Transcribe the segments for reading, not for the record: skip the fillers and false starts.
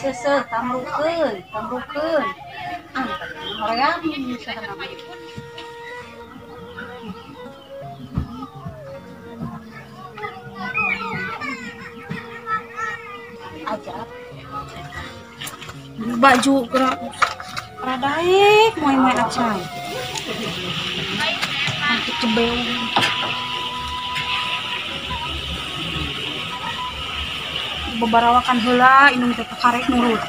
Seseh tamrukeun, tamrukeun. Ah, hoream saha mah. Ajab. Baju gerak radaek moe-moe acan. Angkut cebel. Bebarawakan heula indung teh karek nurut.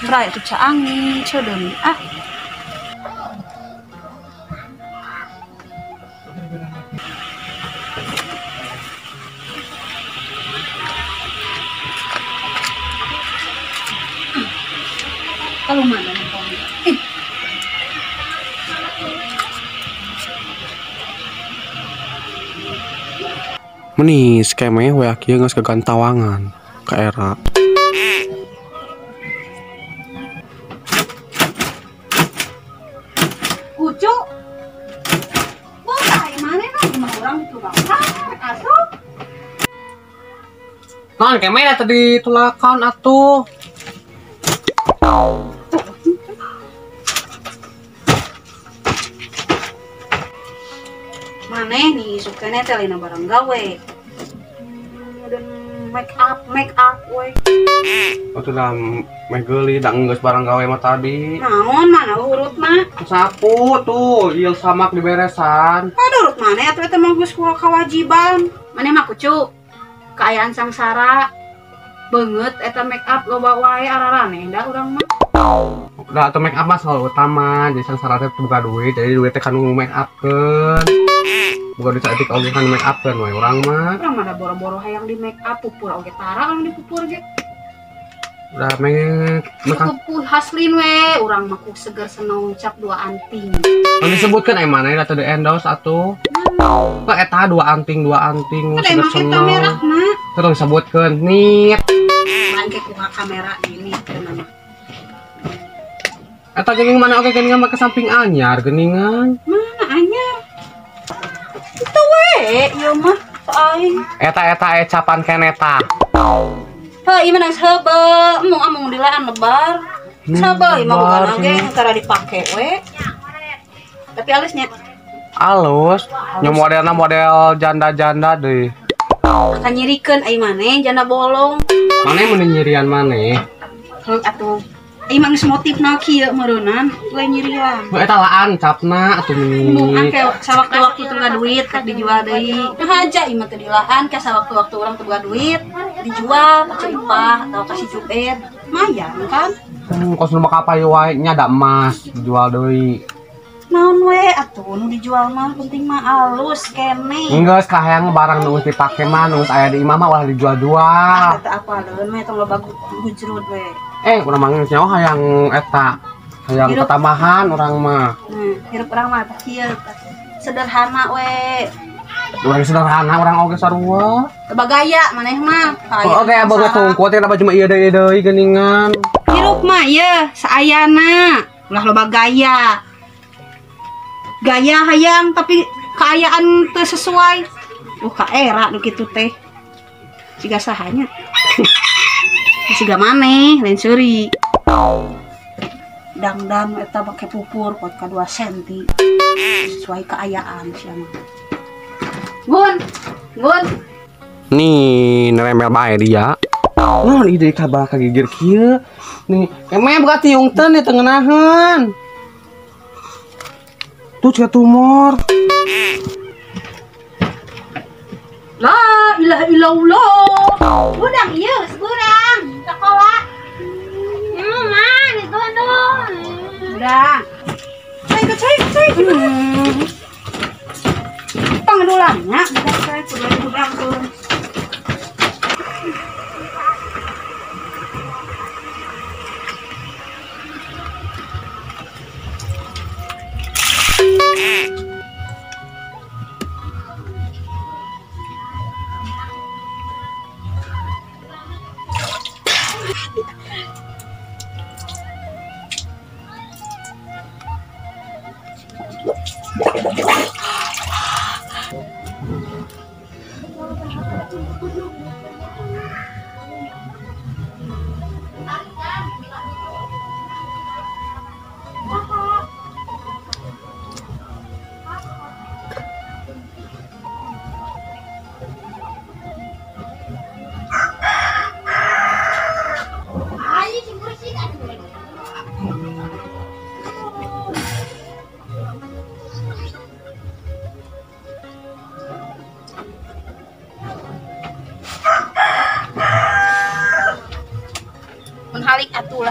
Raya tuh caangin ceudeung ah. Kalau mana nih? Menis kemeh we kieu geus kagantawangan ka era. Kucu. Botah mana na mah urang ditulakan asup. Naon kemeh da tadi tulakan atuh. Maneh nih sukanya teh lain barang gawe. Dan make up we. Atuh da meh geuli da geus barang gawe mah tadi. Naon mana urutna? Sapu tuh, ieu samak diberesan. Aduh urut maneh atuh eta mah geus kewajiban. Maneh mah kucu. Kaayaan sangsara beungeut eta make up loba wae araraneh da urang mah. Udah atau make up mah selalu utama, jadi sangsara teh boga duit, jadi duit teh kanu make up-keun. Boga duit saeutik oge kanu make up-keun we urang mah. Urang mah da boro-boro hayang di make up pupur oge tara urang dipupur ge. Udah make cukup ku Haslin we, urang mah ku seger senong cap dua anting. Kan disebutkeun ai maneh da teu di endorse atuh. Kok eta dua anting seger senong. Terus disebutkeun nit. Mangke ku kamera ini teu. Eta geuning mana oke geuningan make samping anyar geuningan. Mana anyar? Itu we, ieu mah aing. Eta eta ecapan keneta. Heuh, ieu mah geus heubeul, amung dilaan lebar. Sabeul ieu mah bukan oge tara dipake we. Tapi alusnya. Alus, nya modelna model janda-janda deui. Akan nyirikeun ai maneh janda bolong. Maneh mun nyirian maneh. Heuh atuh. Ieu mah geus motifna kieu meureunnan, lain nyirian. Heuh eta laan capna atuh meni. Mung angke sawaktu-waktu teu boga duit rek dijual deui. Nah aja ieu mah teu dilaan ke sawaktu-waktu urang teu boga duit dijual ka Ipah atau ka si Jubed. Lumayan kan? Kos nu mah kapayu wae nya da emas dijual deui. Naon we atuh nu dijual mah penting mah alus kene. Geus kahayang barang nu geus dipake mah nu geus aya di imah mah ulah dijual-jual. Eta apa leun mah tong loba gujrud we. Urang mah geus nyaho hayang eta, hayang ketambahan urang mah. Hirup urang mah kieu sederhana we. Urang sederhana urang oge sarua. Teu bagaya maneh mah. Oh, oge boga tungku teh baju mah ieu deui deui geuningan. Hirup mah ieu saayana, ulah loba gaya. Gaya hayang tapi kaayaan teu sesuai. Ka era nu kitu teh. Siga sahanya. Siga maneh lain seuri. Dangdan eta make pupur pot ka 2 senti. Sesuai kaayaan sia mah. Gun, gun. Nih, neremel bae dia. Naon ide kabar kagigir kieu? Nih, emeh boga tiung teh nih teu ngeunaheun. Tuh cek tumor. La ilaha illallah. Budang ieu geus burang sakola. Mama, itu dong. Budang. Cai cai cai. Pangadulannya budak cai kudu budang tuh.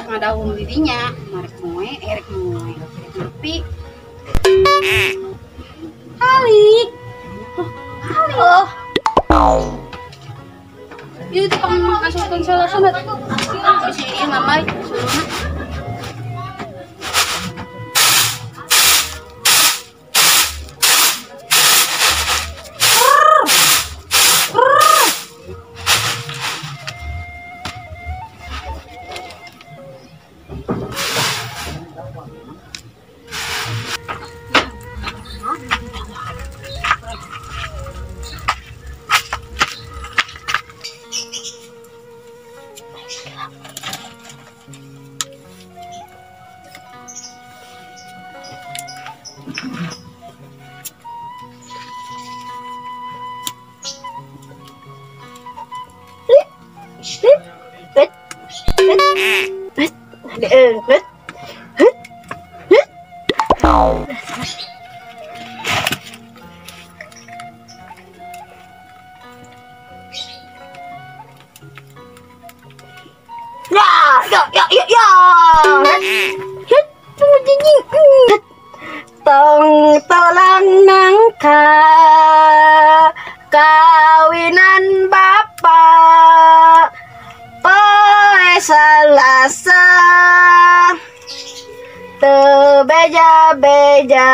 ngadaung di dinya, marek moe, erek moe, ngopi. Halik. Halik. Ieu teh pang asupkeun salasana. Bisi ieu ngamai suluna. Tong tolang nangka kawinan bapak poe Salasa teu beja-beja.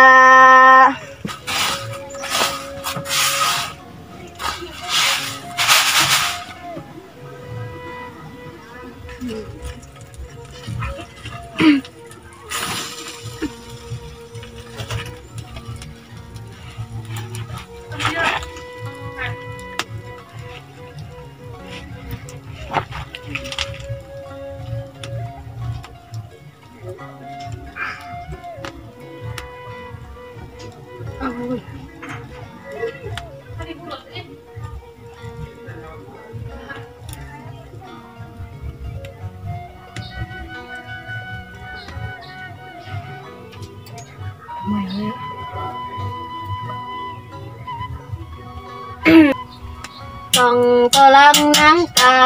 Tong tolang nangka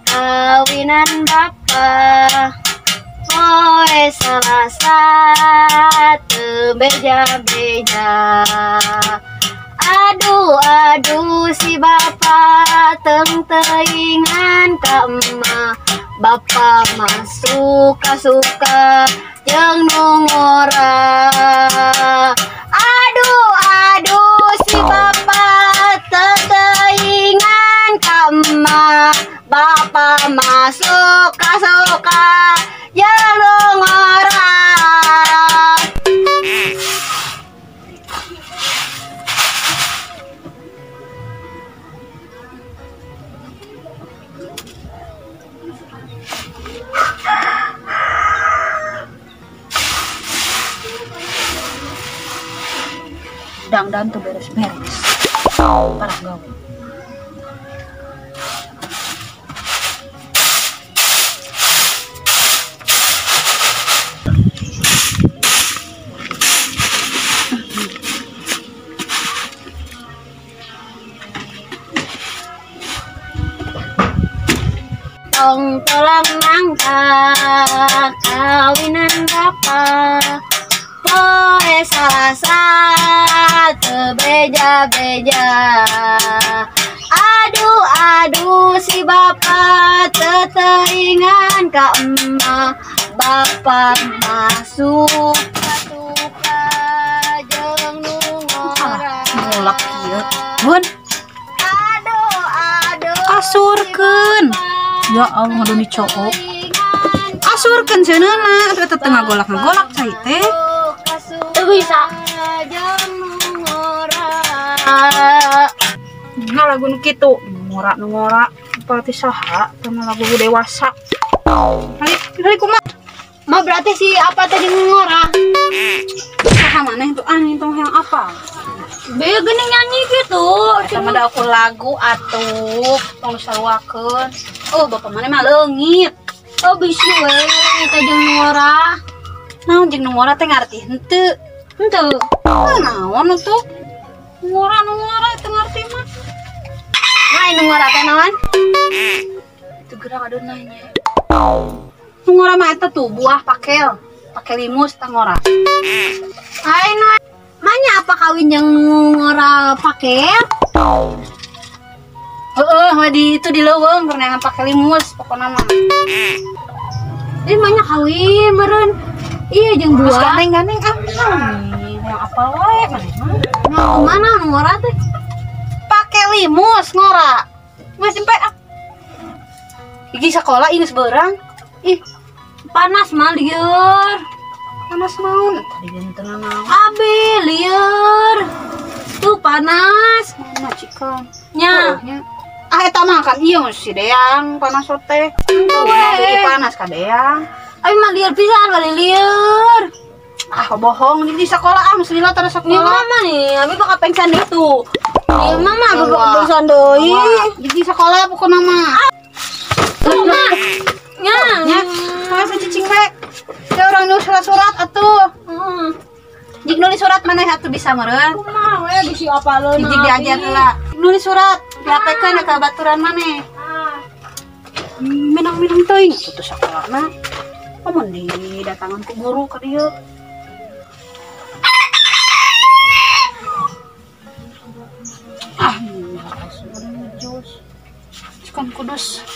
kawinan bapak poe Salasa teu beja-beja. Aduh aduh si bapak teng teuingan ka emak, bapak mah suka-suka jeung nu ngora. Aduh aduh si bapak teu teuingan ka emak, bapak mah suka-suka jeung nu ngora. Dangdan tuh beres-beres parah gawe. Tong tolang nangka kawinan bapak poe Salasa teu beja-beja. Aduh aduh si bapak teu teuingan ka emak, bapak mah suka-suka jeung nu ngora. Ngulak ieu. Bun. Aduh aduh asurkeun. Ya Allah aduh dicook. Asurkeun seuneuna atuh teu ngagolak-ngagolak cai teh. Teu bisa. Nah lagu nu kitu, ngora nu ngora, berarti saha teu lagu dewasa. Halik kumaha? Ma berarti si apa tadi ngora? Saha maneh tuh anjing tong hayang apa? Be geuning nyanyi gitu. Eta mah da aku lagu atuh, tong saruakeun. Oh, bapak maneh mah leungit. Oh bisi we eta jeung ngora. Naon jeung nu ngora teh ngarti henteu. Henteu. Naon atuh? Ngora nu ngora teu ngarti mah. Nah, nu ngora teh naon? Itu gerang aduh nanya. Nu ngora mah eta tuh buah pakel. Pakai limus tah ngora. Ai nu manya apa kawin jeung ngora pakel? Heeh, mah di itu di leuweung keur pake limus pokona mah. Ih manya kawin meureun. Iya jeung buah. Terus gandeng-gandeng ah. Yang apa wae maneh mah. Nah, mana nu ngora teh? Pake limus ngora. Geus sampai ah. Iki sekolah ieu geus beurang. Ih, panas mah lieur. Panas naon? Tadi ganteng naon? Abe lieur. Tuh panas. Mana cikan? Nya. Ah eta mah kan ieu si Deang panas teh. We. Panas ka Deang. Abi mah lieur pisan bali lieur. Ah bohong di sekolah ah mesti lila terus sekolah. Nih mama nih, abi bakal pengsan itu. Nih mama abi bakal pengsan deui. Di sekolah pokona mah. Tuh mah. Nya. Nya. Masa cicing we. Teh urang nulis surat-surat atuh. Heeh. Jik nulis surat maneh atuh bisa meureun. Kumaha we bisi apaleun. Jik diajar heula. Nulis surat diapekeun ka baturan maneh. Minang-minang teuing atuh sakolana. Amun didatangan ku guru ka dieu. Ah, jus. Cikan kudus.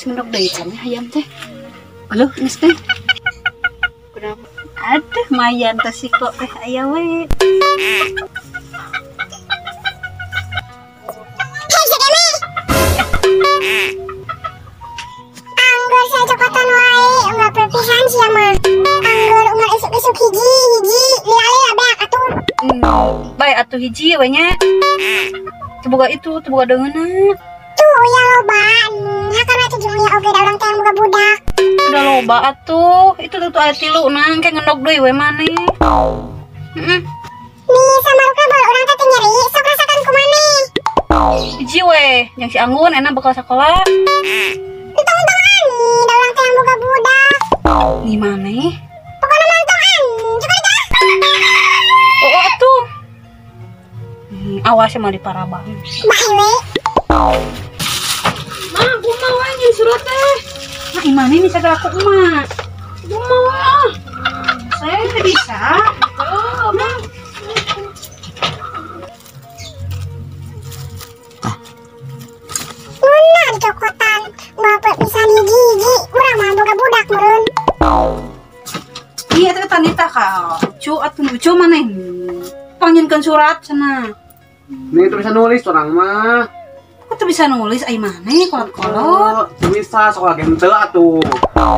Ngendok deui can hayam teh. Aduh, geus teh. Kenapa? Aduh, mayan teh siko teh aya we. Hei, si Demi. Anggur sacokotan wae, unggal perpisahan sia mah. Anggur unggal isuk-isuk hiji-hiji, lila-lila beak atuh. Bae atuh hiji we nya. Teu boga itu, teu boga deungeunna. Tuh ya loba. Hakana tuh jeung oge da urang teh boga budak. Udah loba atuh. Itu tuh aya tilu nang ke ngendok deui we maneh. Heeh. Nih samaruka bal urang teh nyeri, sok rasakan ku maneh. Hiji we, jeung si Anggun enak bakal sakola. Entong-entongan nih, da urang teh boga budak. Nih maneh. Pokona mah entongan, cukup dah. Oh atuh. Awas mah diparabang. Bae we. Ma, kumaha wae jeung surat teh? Nah, imane bisa gerak ku emak. Kumaha? Saya bisa. Oh, Ma. Nuna dicokotan, bapak pisan hiji-hiji, urang mah boga budak meureun. Iya teh tanita ka. Cu atuh lucu maneh. Panginkeun surat cenah. Nih tuh bisa nulis orang mah. Kok tuh bisa nulis ai maneh kolot-kolot? Tuh bisa sekolah ge henteu atuh.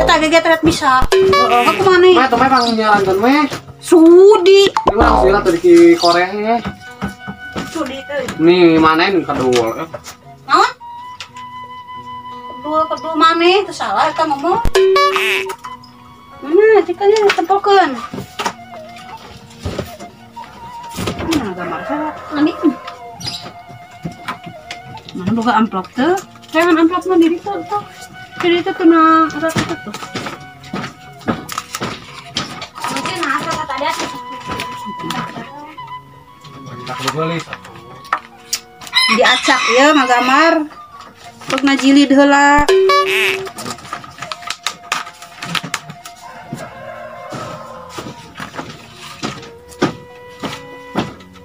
Eta ge teret bisa. Heeh, aku maneh. Mah tuh mah pangjalankeun we. Sudi. Ini urang sila tuh di Korea ye. Sudi teh. Nih maneh nu kadul. Naon? Kedul maneh teu salah eta ngomong. Mana cikanya tempelkeun. Mana gambar saya? Mandi. Mana boga amplop tuh? Jangan amplop mah di ditu tuh. Di ditu tuh na ada itu tuh. Mungkin asa kata ada. Tak nulis. Diacak ya ngagambar. Pek ngajilid heula.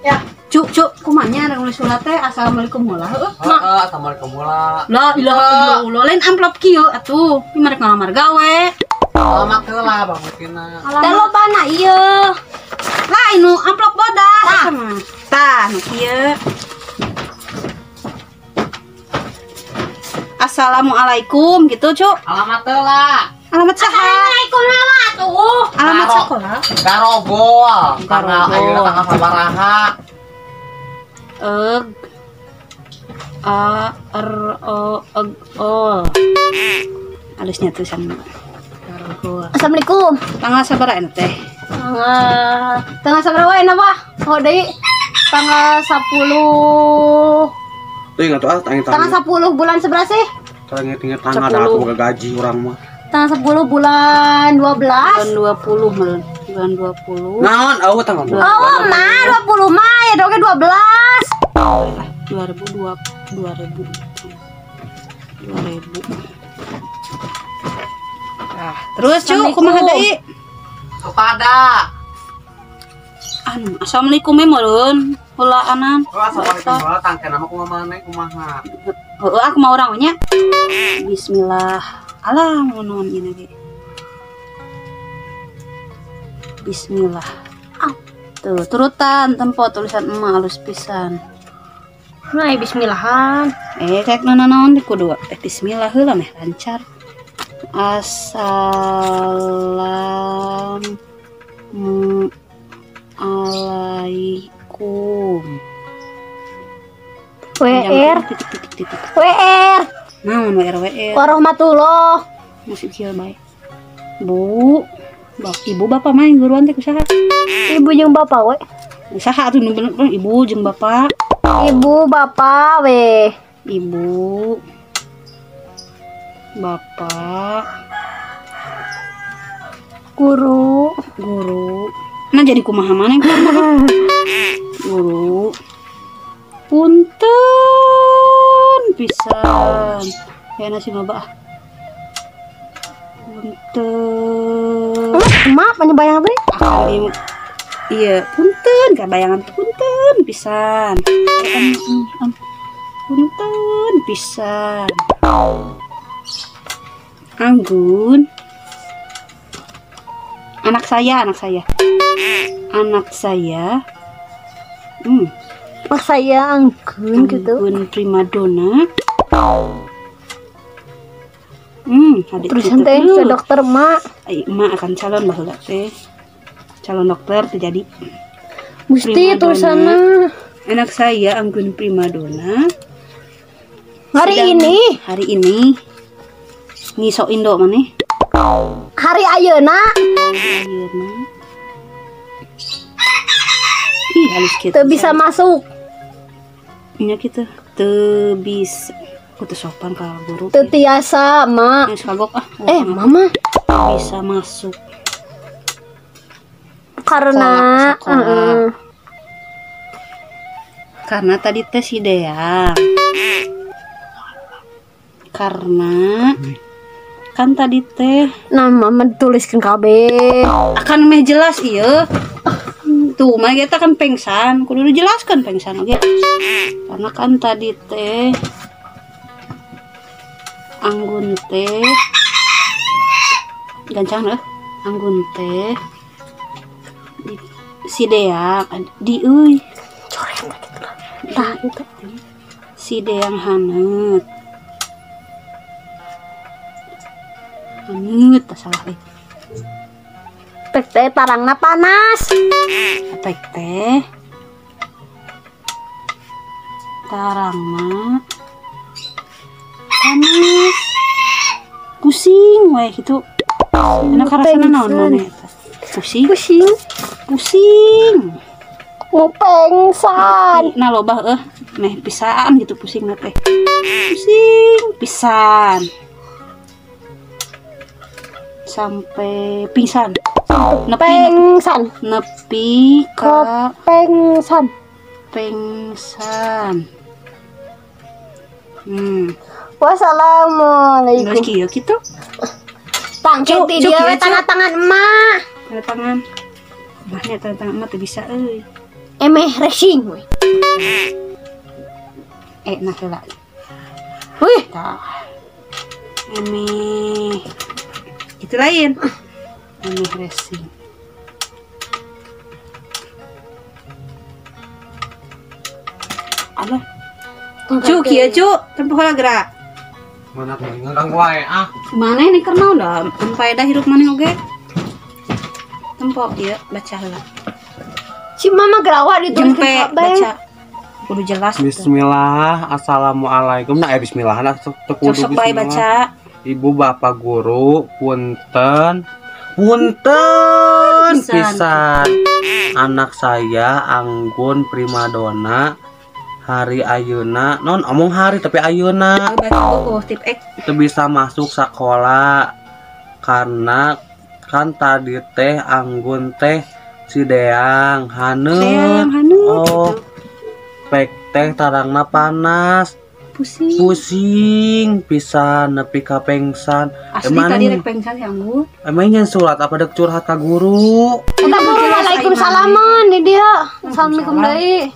Ya, cuk cuk kumanya ada nulis surat teh assalamualaikum heula heuh. Heeh, assalamualaikum heula. La ilaha illallah lain amplop kieu atuh. Ieu mah rek ngalamar gawe. Alamat heula Bang Mutina. Teh lobana ieu. Lain nu amplop bodas eta mah. Tah nu kieu. Assalamualaikum gitu, Cuk. Alamat heula. Alamat saha? Assalamualaikum heula atuh. Alamat sekolah. Garogol. Tanggal ayeuna tanggal sabaraha? Eg A R O E O. Alusnya tulisan Garogol. Assalamualaikum. Tanggal sabaraha ente teh? Tanggal sabaraha wae na, Pak? Oh deui. Tanggal 10. Teuing atuh ah tanggal 10 bulan seberapa sih? Tanggal inget tanggal da aku boga gaji urang mah. Tanggal 10 bulan 12. Bulan 20 meureun. Bulan 20. Naon eueuh tanggal 20. Oh, mah 20 mah ya dong 12. 2002 2000. 2000. Nah, terus cu kumaha deui? Kepada. Anu, assalamualaikum we meureun. Heulaanan. Oh, assalamualaikum heula tangke nama kumaha maneh kumaha. Heueuh aku mau urang nya. Bismillah. Alah naon ieu ge. Bismillah. Tuh, turutan tempo tulisan emak halus pisan. Nah, bismillahan. Kayak naon di kudu bismillah heula meh lancar. Assalamualaikum. WR titik titik titik. WR. Naon WR WR. Warahmatullah. Masih kieu bae. Bu, ibu bapak mah guruan teh kusaha? Ibu jeung bapak we. Usaha atuh nu bener ibu jeung bapak. Ibu bapak we. Ibu bapak guru guru. Nah jadi kumaha maneh guru. Punten pisan. Ya nasi loba ah. Punten. Emak punya bayangan teh? Iya, punten, kabayangan punten pisan. Punten pisan. Anggun. Anak saya, anak saya. Anak saya. Anak saya Anggun gitu. Anggun primadona. Terusan teh ke dokter emak. Emak akan calon baheula teh. Calon dokter terjadi. Gusti tulisanna. Anak saya Anggun primadona. Hari ini. Hari ini. Ngiso Indo maneh. Hari ayeuna. Ayeuna. Ih, halus kitu. Teu bisa masuk. Nya kitu. Teu bisa. Aku teu sopan ka guru. Teu tiasa, Mak. Geus kagok ah. Mama bisa masuk. Karena sekolah. Karena tadi teh si Dea. Karena kan tadi teh nah mama tuliskan kabeh. Akan meh jelas ieu. Tuh, mah kita kan pengsan, kudu dijelaskan pengsan oge. Karena kan tadi teh Anggun teh gancang lah, Anggun teh di, si Dea di euy coret gitu lah. Tah itu. Si Deang haneut. Haneut tak salah euy. Pek teh tarangna panas. Pek teh tarangna panas. Pusing we gitu. Enak rasana naon maneh eta? Pusing. Pusing. Pusing. Mau pengsan. Nah loba meh pisan gitu pusingna teh. Pusing pisan. Sampai pingsan. Sampai pengsan. Nepi ka pengsan. Pengsan. Wassalamualaikum. Geus kieu kitu. Tangke ti dia we tanda tangan emak. Tanda tangan. Mahnya tanda tangan emak teu bisa euy. Emeh racing we. Nah heula. Wih, tah. Emeh. Itu lain. Emeh racing. Alah. Cu, kieu cu, tempo heula gerak. Mana teh ngeganggu wae ah. Mana ini keur naon da? Faedah hirup maneh oge. Tempo ieu baca heula. Si mama gerawat ditulis jempe baca. Kudu jelas. Bismillah, assalamualaikum. Nah, bismillah nah teu kudu bismillah. Sok baca. Ibu bapak guru punten. Punten pisan. Anak saya Anggun primadona. Hari ayeuna non omong hari tapi ayeuna tip X teu bisa masuk sekolah karena Kan tadi teh Anggun teh si Deang haneut. Oh. Pek teh tarangna panas. Pusing. Pusing pisan nepi ka pengsan. Asli tadi rek pengsan si Anggun. Emang nyen surat apa dek curhat ka guru? Eta guru waalaikumsalaman di dia. Assalamualaikum deui.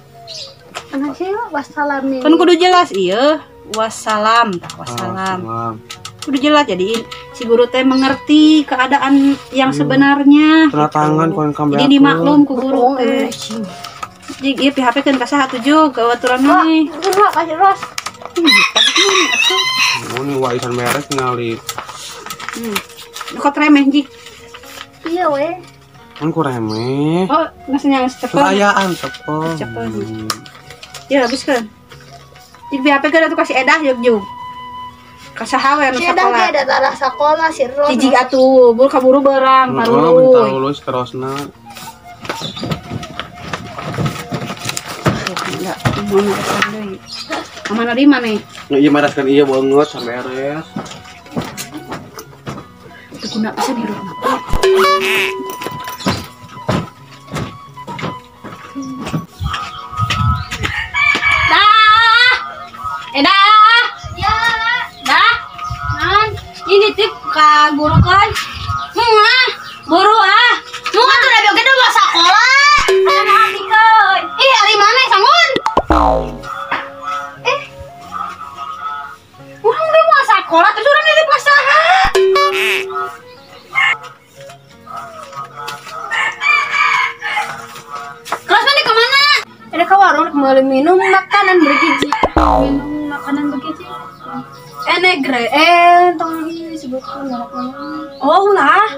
Ana sih wassalam. Kan kudu jelas ieu. Wassalam tah wassalam. Kudu jelas jadi si guru teh mengerti keadaan yang sebenarnya. Tanda tangan koin kambe. Jadi dimaklum ku guru teh. Jig ieu PHP keun ka saha tujuh ka baturan maneh. Gerak kasih ros. Oh, ini waisan beres ngali. Kok remeh jig? Iya we. Kan ku remeh. Oh, geus nya cepet. Ayaan cepet. Cepet. Ya habis kan. Jig PHP keun atuh kasih edah jug. Ka saha we anu sakola. Si edah ge ada tarah sakola si Ros. Jig atuh, bur kaburu berang taruluy. Oh, taruluy terosna. Enggak, mana deui. Mana di mana? Iya maraskan iya banget sampai beres. Itu guna bisa di rumah. Dah. Dah. Ya. Dah. Nan, ini tip ka guru kan. Mah, buru ah. Mu atuh da oge mah sakola. Anu ih, ari mana sangun? Urang deui moal sakola terus urang nitip ka saha? Kelas mana ke mana? Ada ke warung meuli minum makanan bergizi. Minum makanan bergizi. Negre, tong disebutkan merek. Oh, ulah.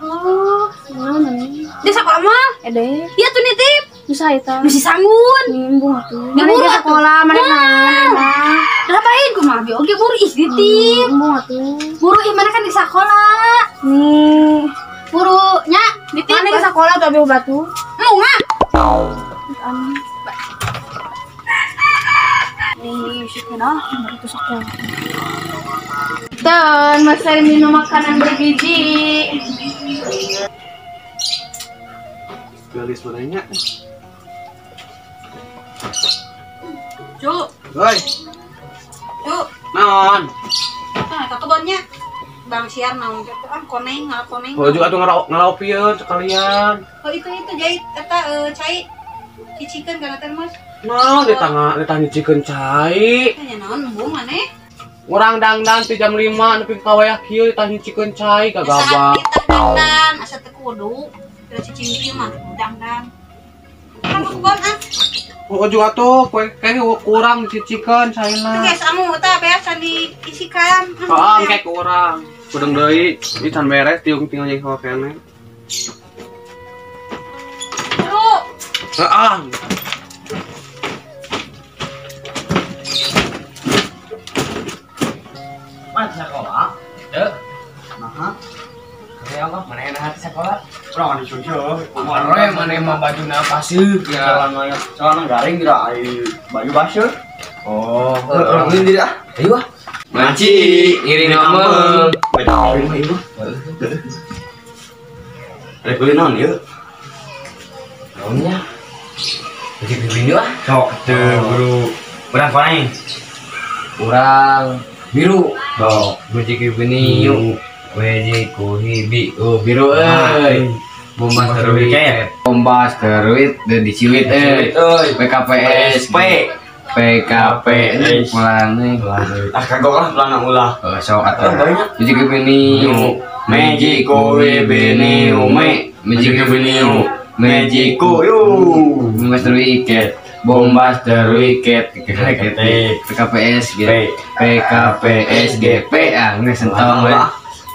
Oh, naon nih? Di sekolah mah? Ede. Iya tuh nitip. Bisa eta. Mesti sanggun. Nimbung atuh. Mana di sekolah, mana naon? Ngapain kumaha bi oge buru ih ditip. Nimbung atuh. Buru ih mana kan di sekolah. Nih. Buru nya ditip. Mana di sekolah tuh abi batu. Lu mah. Nih, syukur ah, baru tuh sekolah. Dan masa minum makanan bergizi. Galis mananya. Cuk. Woi. Cuk. Naon? Nah, ka kebonnya. Bang siar naon kitu ah koneng ngalah koneng. Oh, juga atuh ngaraup ieu sekalian. Oh, itu jahit eta cai. Cicikeun kana termos. Naon ditanya cicikeun cai. Tanya naon embung maneh? Urang dangdan ti jam 5 nepi ka wayah kieu ditanya cicikeun cai kagabah. Kita dangdan asa teu kudu. Kira cicing ieu mah dangdan. Kan kebon ah. Oh juga tuh, kue kayak kurang dicicikan caina. Itu guys, amu tah beas can diisikan. Oh, kayak kurang. Kudeng deui, ieu can beres tiung tinggal jeung hawa keneh. Bro. Heeh. Mas sekolah? Teu. Naha? Hayang mah manehna hati sekolah. Urang anu cucu. Mare maneh mah bajuna paseuh ya. Celana garing geura ai baju baseuh. Oh, urang ulin deui ah. Ayo ah. Manci ngiring ngomong. Beda kawin mah ieu. Rek beli naon ieu? Naon nya? Baju biru ah. Sok teu buru. Urang koneng. Urang biru. Sok. Baju biru. Weji kuhibi oh biru euy. Bombas teruit. Bombas teruit dan diciwit euy. PKPS P PKP pulang euy. Ah kagok lah pelana ulah. Oh sok atuh. Weji kubini meji kuhibini ume meji kubini meji ku bombas teruit. Bombas teruit PKPS G PKPS GP ah geus entong we.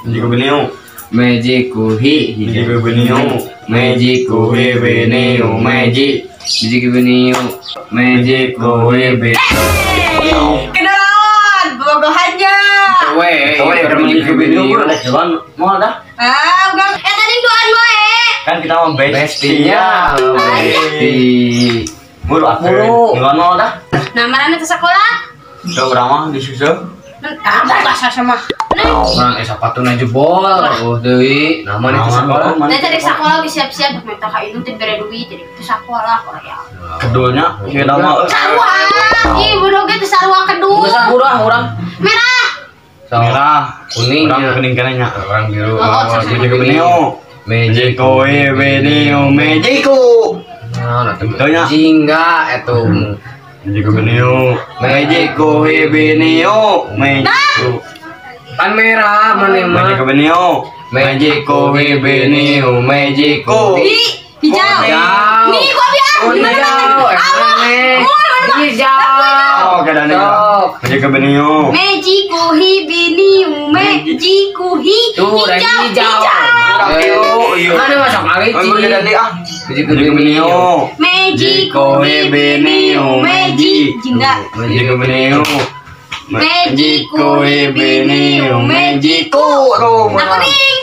Mejiku beniu Mejiku hi Mejiku beniu Mejiku hi beniu Meji Mejiku beniu Mejiku hi beniu Kenalan bobogohannya. We, Mejiku beniu jalan mau dah. Ah, udah. Tadi duaan wae. Kan kita mau bestinya. Besti. Buru aku. Jalan mau dah. Nah, marana ke sekolah? Tuh urang mah disusul. Ah, sama. Orang sepatuna jebol, oh deui, nah mana teh sekolah? Nah tadi sekolah geus siap-siap minta ka indung teh bere duit jadi teu sakolah Korea. Kedulnya kieu mah. Sarua. Ih, bodoh ge teu sarua kedul. Geus urang urang. Merah. Merah, kuning, urang kuning kana nya. Urang biru. Magico benio. Magico benio, magico. Nah, atuh jingga atuh. Magico benio. Magico benio, magico. Pan merah mana mah. Magico benio. Magico benio, magico. Hijau. Nih gua biar. Hijau. Hijau. Oke, dan Magico benio. Magico benio, magico hijau. Hijau. Mana masuk kali sih? Magico benio. Magico benio, magic jingga. Magico benio. Magico benio, magico. Kuning.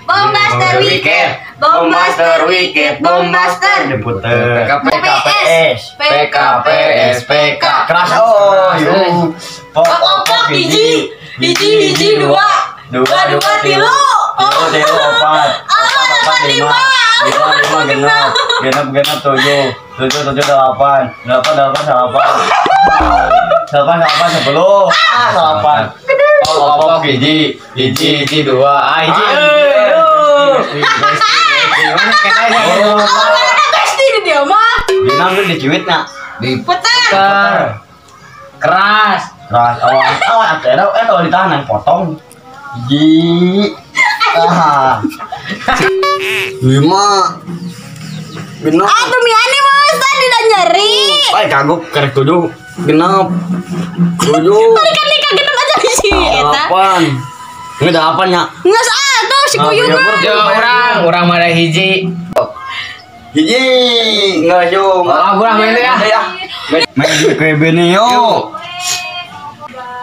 Bombaster wicked, bombaster wicked, bombaster. Diputer. PKPS, PKPS, PK. Keras oh, yuk. Pok pok hiji, hiji hiji dua, dua dua tilu, tilu tilu opat, opat opat lima, lima lima genap, genap genap tujuh, tujuh tujuh delapan, delapan delapan delapan, delapan delapan 10, delapan. Pok pok hiji, hiji hiji dua, ah hiji. Dia mah. Dina lu dicuit na. Diputer. Keras. Keras awal. Awal atuh eta ditahan potong. Hiji. Ah. 5. Genap. Atuh miane mah tadi dah nyeri. Ai kagok karek 7. Genap. 7. Balikan nih genap aja sih eta. 8. Ini 8 nya. Geus atuh si kuyung mah. Urang, urang mah hiji. Hiji, enggak yo. Ah, urang main ya. Main ke benio.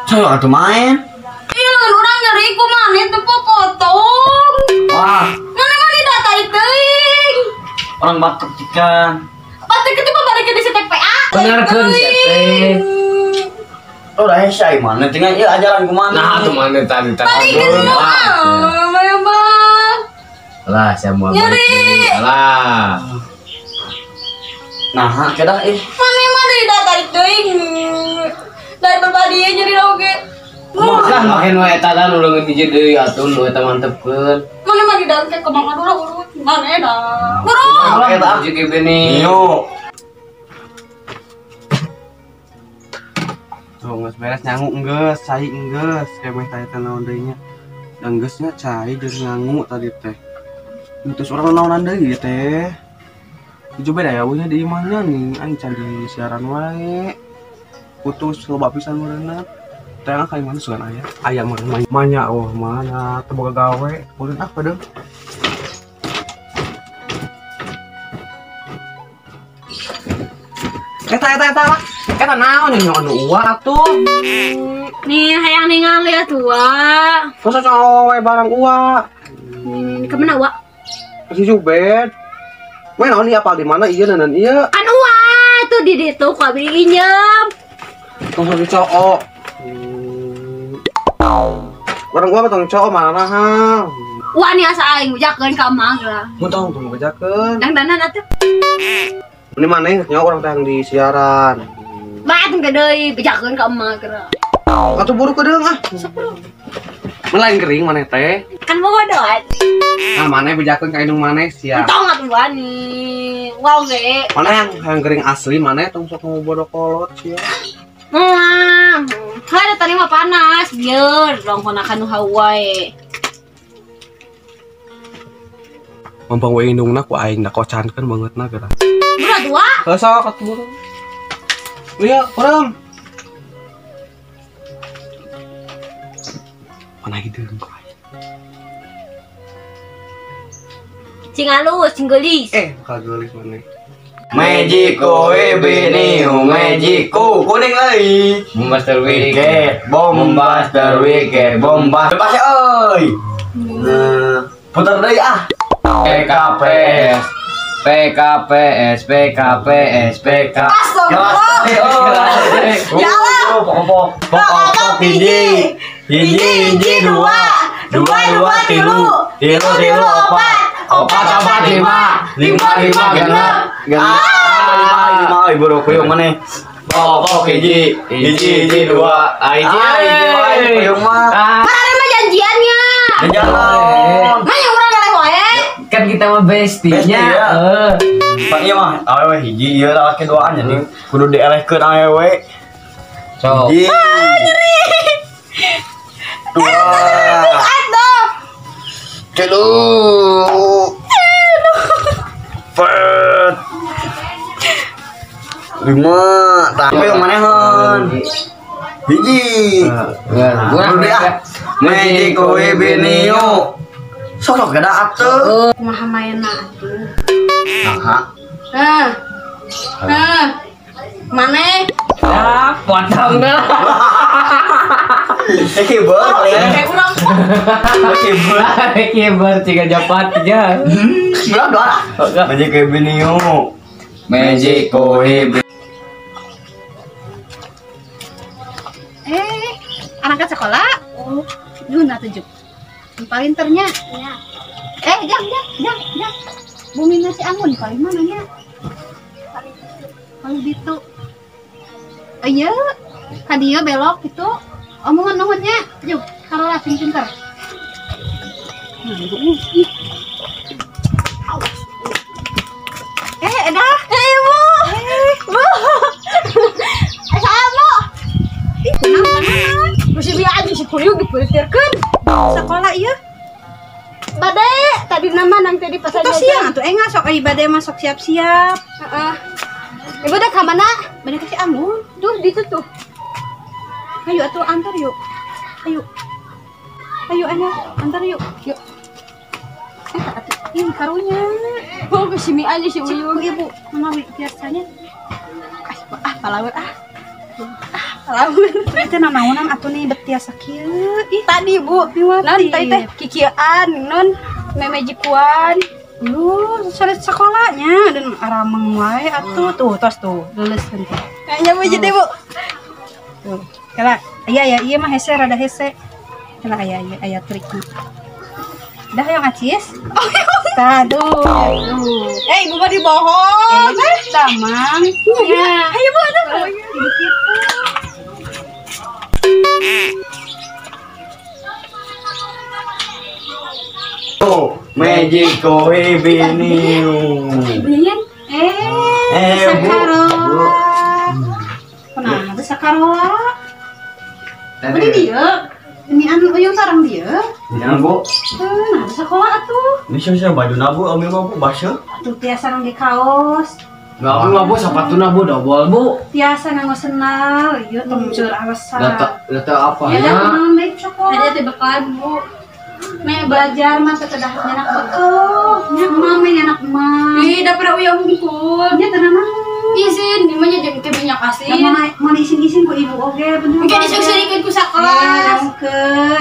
Coba atuh main. Iya, urang nyeri ku maneh teu potong. Wah. Mana mana datarik teuing. Orang batuk cikan. Batuk itu mah balik ke TPA. Benerkeun teh. Oh, dah hese mana tinggal ieu ajaran kumaha. Nah, atuh mana tadi tadi. Lah, saya mau balik. Lah. Nah, kedah ih. Mana mana ditarik teuing. Dari berbadi nyeri oge. Lah makin we eta lah nu leungeun hiji deui atuh nu eta mantepkeun. Mana mana ditarik ke mangga dulu urut. Mana dah. Buru. Eta hiji beni. Yo. Tuh, geus beres nyangu geus, cai geus, kemeh tadi teh naon deui nya. Dan geusnya cai jeung nyangu tadi teh. Terus urang naonan deui teh. Coba dah ya nya di imahnya nih, aing can di siaran wae. Putus loba pisan meureunna. Teh ka imahna sugan aya. Aya meureun manya oh mana teu boga gawe, meureun apa deung. Eta eta eta. Eta naon nya anu uwa atuh. Nih hayang ningali atuh wa. Masa cawe barang uwa. Nih ka mana wa? Si Jubed. Main naon ieu apal di mana ieu nanan ieu? Kan uwa tuh di ditu ku abdi injem. Tong sok cowok. Barang uwa mah tong cowok mana hal. Uwa nih asa aing bejakeun ka emak lah. Mun tong tong bejakeun. Dangdanan atuh. Ini mana nya orang teh yang di siaran. Bae teh deui bejakeun ka emak geura. Atuh buru kedeung ah. Melain kering maneh teh. Kan bodoh. Nah, maneh bejakeun ka indung maneh sia. Entong atuh wani. Wow ge. Maneh yang kering asli maneh tong sok ngobodo kolot sia. Heeh. Hade tadi mah panas, bieu rongkona nu hawae. Mampang we indungna ku aing da kocankeun bangetna geura. Berat wa. Heuh sok atuh buru. Iya, urang. Mana hideung ku aing. Cing alus, cing geulis. Bakal geulis maneh. Magico benio, magico kuning lagi. Bombaster wicked, bombaster wicked, bombas. Lepas euy. Nah, putar deui ah. PKPS. P K P S P K P S P K. Astagfirullah. Ya Allah. Pokok hiji. Hiji hiji dua. Dua dua tilu. Tilu tilu opat. Opat opat lima. Lima lima genep. Genep. Lima lima ibu rokok mana? Pokok hiji. Hiji hiji dua. Hiji hiji hiji mah. Mana mah janjiannya? Janjian. Mana urang eleh wae? Kan kita mah bestinya. Pak iya mah awewe hiji ieu lalaki duaan jadi kudu dielehkeun awewe. Sok. Ah nyeri. Dua. Tilu. Empat. Lima. Tapi yang manehan. Hiji. Gua Magic kowe benio. Sok gada atuh. Kumaha maenna atuh. Aha. Hah. Hah. Maneh? Ya, potong dah. Keyboard. Urang. Keyboard. Keyboard tiga japat tiga. Berapa doa? Magic kowe benio. Magic kowe. Anak sekolah? Oh, Luna tujuh. Paling ternya. Ya. Jang. Bumi nasi Anggun paling mananya? Paling ditu. Iya, kadieu belok gitu. Omongan nuhunnya, yuk, karola sing pinter. Nah, ibu. Edah. Ibu. Bu. Saya, Bu. Ih, kunaon? Masih biasa aja si kuyuk dipeliterkeun. Sekolah iya. Bade tadi nama nang tadi pasar jajan. Siang atuh enggak sok ai bade masuk siap-siap. Heeh. Ibu dah ka mana? Bade ka si Anggun. Tuh ditu tuh. Ayo atuh antar yuk. Ayo. Ayo enak, antar yuk. Yuk. Atuh ini karunya. Oh, ke sini aja si Uyung. Ibu, menawi biasanya. Ah, palawur ah. Palawur. Itu nanaonan atuh nih betiasa kieu. Ih, tadi Bu, non tadi teh kikieuan non memejikuan. Lu salit sekolahnya dan arameng wae atuh tuh tos tuh leuleus teh. Kayaknya Bu jadi Bu. Tuh. Kala, aya ya ieu mah hese rada hese. Kala aya aya aya trikna. Dah yang acis. Oh, tah tuh. Ibu mah dibohong. Tah mang. Ya. Ayo Bu atuh. Ibu kitu. Magic kowe biniu. Sakarola. Kunaon teh sakarola? Beli dia. Ini anu uyung sarang dia. Ya, Bu. Nah, sekolah atuh. Ini siapa baju nabu ambil mah Bu baseuh. Atuh tiasa ngangge kaos. Enggak mah Bu sapatuna Bu dobol Bu. Tiasa nganggo sendal, ieu tong jeur alasan. Data apa ya? Ya, ada teh bekalan Bu. Nek belajar mah teu kedah nyanak beueuh. Nya mame nyanak mah. Ih, da pernah uyah hungkul. Nya teu nanaon. Izin, di mana jeung ke minyak asin. Mun izin-izin ku ibu oge bener. Mungkin disuk-sirikeun ku sakelas.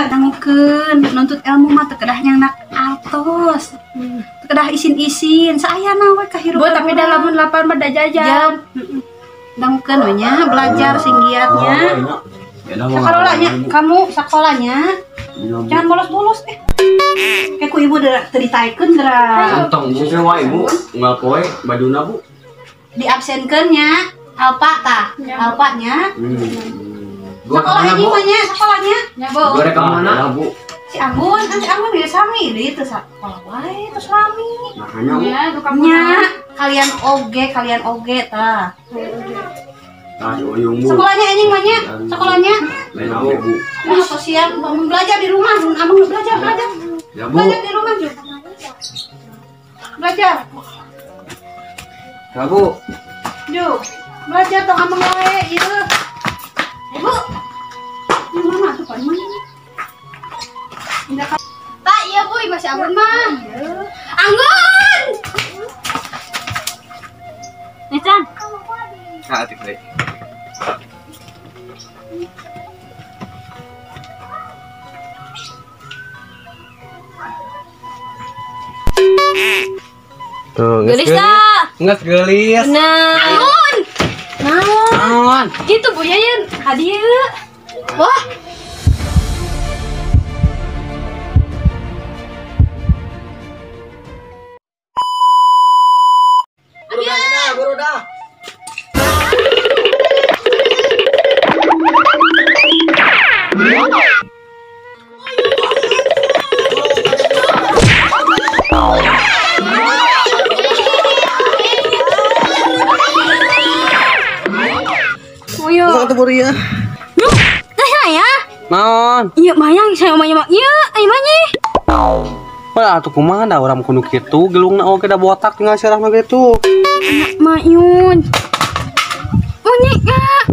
Dangukeun, nuntut ilmu mah teu kedah nyanak altos. Teu kedah isin-isin, saayana we kahirupan. Bu, tapi da lamun lapar mah da jajan. Dangukeun we nya belajar sing giatnya. Sakolanya, kamu sekolahnya jangan bolos-bolos Kayak ku ibu teu ditaekeun geura. Kantong bu wae ibu, unggal poe bajuna bu. Diabsenkeun nya, alpa tah, alpanya. Sekolah ini mah nya, sekolahnya. Nya Bu. Gore ka mana? Bu. Si Anggun, kan si Anggun geus sami deui teu sakola wae terus rami. Makanya Bu. Nya, kalian oge tah. Nah, uyung bu. Sekolahnya anjing mah nya, sekolahnya. Lain bu. Nah, sosial belajar di rumah, amang belajar. Ya, Bu. Belajar di rumah juga. Belajar. Ya, Bu. Yuk, belajar tong amang wae ieu. Ibu. Ini mana tuh Pak? Mana? Pak, iya Bu, masih Anggun mah. Anggun. Necan. Nah, atik deui. Tuh, Geulis dah. Geus geulis. Nah. Naon? Naon? Gitu Bu Yayan, hadieu. Wah. Buru dah. Uyo. Satu buru ya. Duh, teh saya. Naon? Iya mayang saya mah ieu, ai mah nyi. Wah, atuh kumaha da urang kudu kitu, gelungna oge da botak tinggal sirahna kitu. Mayun. Monyet kak.